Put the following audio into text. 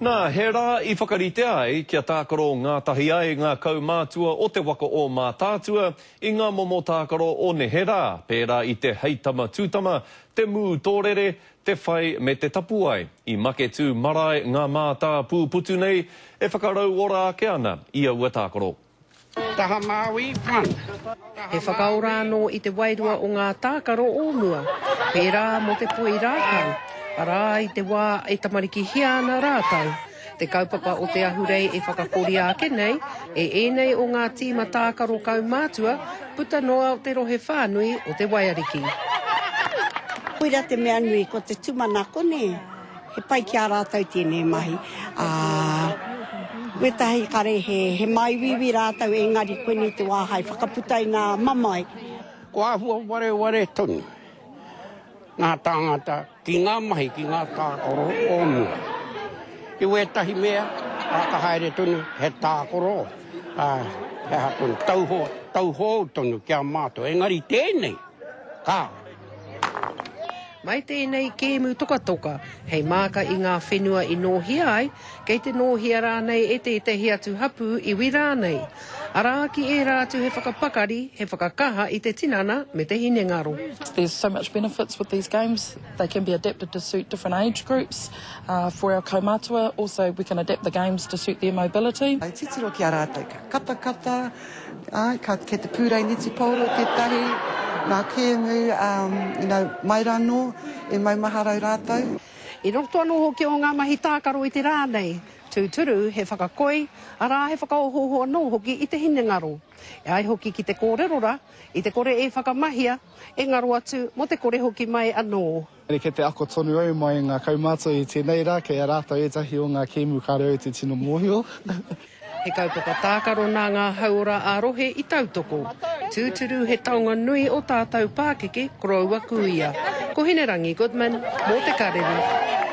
Nā, he rā i whakaritea ai kia tākaro ngātahi ai ngā kaumātua o te waka o Mātaatua i ngā momo tākaro o neherā, pērā i te hei tama tūtama, te mū tōrere, te whai me te tapuae. I Maketū marae ngā mātāpūputu nei e whakarauora ake ana i aua tākaro. Taha Māui, one. He whakaora anō i te wairua o ngā tākaro o mua, pērā mō te poi rākau, arā, i te wā e tamarikihia ana rātou. Te kaupapa o te ahurei e whakakoria ake nei e ēnei o ngā tīma tākaro kaumātua puta noa o te rohe whānui o te Waiariki. Koira te mea nui, ko te tumanako nē. He pai ki a rātou tēnei mahi, ā, wētahi kare he, he māuiui rātou engari koinei te wā hai whakaputa i ngā mamae. Kua āhua wareware tonu ngā tāngata ki ngā mahi, ki ngā tākaro o mua. I wētahi mea, ā, ka haere tonu he tākaro, ā, he aha tonu, tauhou, tauhou tonu ki a mātou, engari tēnei, ka. Mai tēnei kēmu tokatoka hei māka i ngā whenua i nōhia ai, kei te nōhia rānei e tētehi atu hapū, iwi rānei. Arā, ki ērā atu he whakapakari, he whakakaha i te tinana me te hinengaro. There's so much benefits with these games, they can be adapted to suit different age groups for our kaumātua, also we can adapt the games to suit their mobility. I titiro ki a rātou ka katakata, Āe, ka, kei te pūrei netipōro tētahi, ngā kēmu, um, you know, mai rānō, e maumaharau rātou. I roto anō hoki o ngā mahi tākaro i te rā nei, tūturu he whakakoi, arā he whakaohooho anō hoki i te hinengaro. E ai hoki ki te kōrero rā, i te kore e whakamahia, e ngaro atu mō te kore hoki mai anō. Kei te ako tonu au mai i ngā kaumātua i tēnei rā, kei a rātou ētahi o ngā kēmu kāore au i te tino mōhio. He kaupapa tākaro nā ngā hauora ā-rohe i tautoko. Tūturu he taonga nui o tātou pākeke koroua kūia. Ko Hinerangi Goodman mō Te Karere.